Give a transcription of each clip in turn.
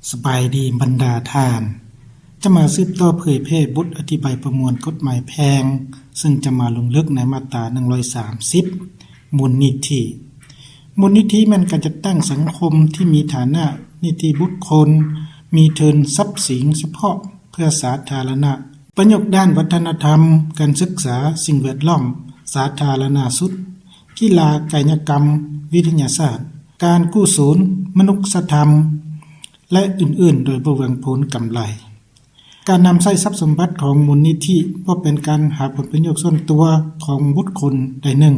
ສະບາຍດີບັນດາທ່ານ, ຈະມາສືບຕໍ່ເຜີຍແຜ່ບົດອະທິບາຍປະມວນກົດໝາຍແພ່ງ, ເຊິ່ງຈະມາລົງເລິກໃນມາດຕາໜຶ່ງຮ້ອຍສາມສິບ ມູນນິທິ. ມູນນິທິແມ່ນການຈັດຕັ້ງສັງຄົມທີ່ມີຖານະນິຕິບຸກຄົນ, ມີທຶນຊັບສິນສະເພາະເພື່ອສາທາລະນະ ປະໂຫຍກດ້ານວັດທະນະທຳ, ການສຶກສາ, ສິ່ງແວດລ້ອມ, ສາທາລະນະສຸກ, ກິລາ, ກາຍະກຳ, ວິທະຍາສາດ, ການກຸສົນ, ມະນຸດສະທຳ ແລະ ອື່ນໆ ໂດຍບໍ່ຫວັງຜົນກຳໄລ. ການນຳໃຊ້ຊັບສົມບັດຂອງມູນນິທິບໍ່ເປັນການຫາຜົນປະໂຫຍດສ່ວນຕົວຂອງບຸກຄົນໃດໜຶ່ງ,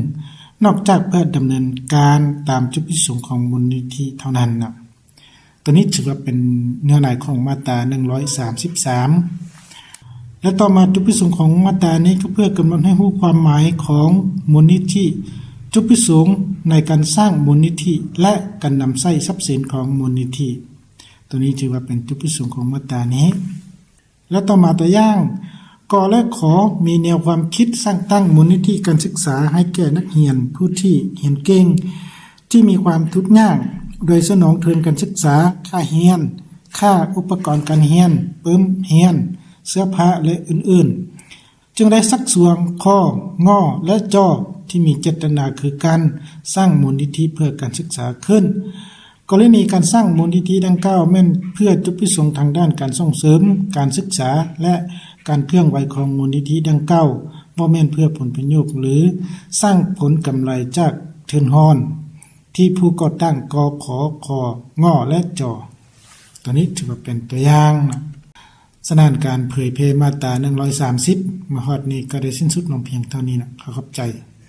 ນອກຈາກເພື່ອດຳເນີນການຕາມຈຸດປະສົງຂອງມູນນິທິເທົ່ານັ້ນນະ. ຕົວນີ້ຖືວ່າເປັນເນື້ອໃນຂອງມາດຕາໜຶ່ງຮ້ອຍສາມສິບສາມ ແລະ ຕໍ່ມາຈຸດປະສົງຂອງມາດຕານີ້ກໍເພື່ອກຳນົດໃຫ້ຮູ້ຄວາມໝາຍຂອງມູນນິທິ, ຈຸດປະສົງໃນການສ້າງມູນນິທິ ແລະ ການນຳໃຊ້ຊັບສິນຂອງມູນນິທິ. ຕົວນີ້ຖືວ່າເປັນຈຸດປະສົງຂອງມາດຕານີ້. ແລະ ຕໍ່ມາຕົວຢ່າງ ກ ແລະ ຂ ມີແນວຄວາມຄິດສ້າງຕັ້ງມູນນິທິການສຶກສາໃຫ້ແກ່ນັກຮຽນຜູ້ທີ່ຮຽນເກັ່ງ ທີ່ມີຄວາມທຸກຍາກ ໂດຍສະໜອງທຶນການສຶກສາ, ຄ່າຮຽນ, ຄ່າອຸປະກອນການຮຽນ, ປຶ້ມຮຽນ, ເສື້ອຜ້າ ແລະ ອື່ນໆ ຈຶ່ງໄດ້ຊັກຊວນ ຄ, ງ ແລະ ຈ ທີ່ມີເຈດຕະນາຄືກັນ ສ້າງມູນນິທິເພື່ອການສຶກສາຂຶ້ນ. ກໍລະນີການສ້າງມູນນິທິດັ່ງກ່າວແມ່ນເພື່ອຈຸດປະສົງທາງດ້ານການສົ່ງເສີມການສຶກສາ ແລະ ການເຄື່ອນໄຫວຂອງມູນນິທິດັ່ງກ່າວ ບໍ່ແມ່ນເພື່ອຜົນປະໂຫຍດ ຫຼື ສ້າງຜົນກຳໄລຈາກທຶນຮອນທີ່ຜູ້ກໍ່ຕັ້ງ ກ, ຂ, ຄ, ງ ແລະ ຈ. ຕົວນີ້ຖືວ່າເປັນຕົວຢ່າງນະ. ສະນັ້ນ ການເຜີຍແຜ່ມາດຕາໜຶ່ງຮ້ອຍສາມສິບ ມາຮອດນີ້ກໍໄດ້ສິ້ນສຸດລົງພຽງເທົ່ານີ້ນະ. ຂໍຂອບໃຈ.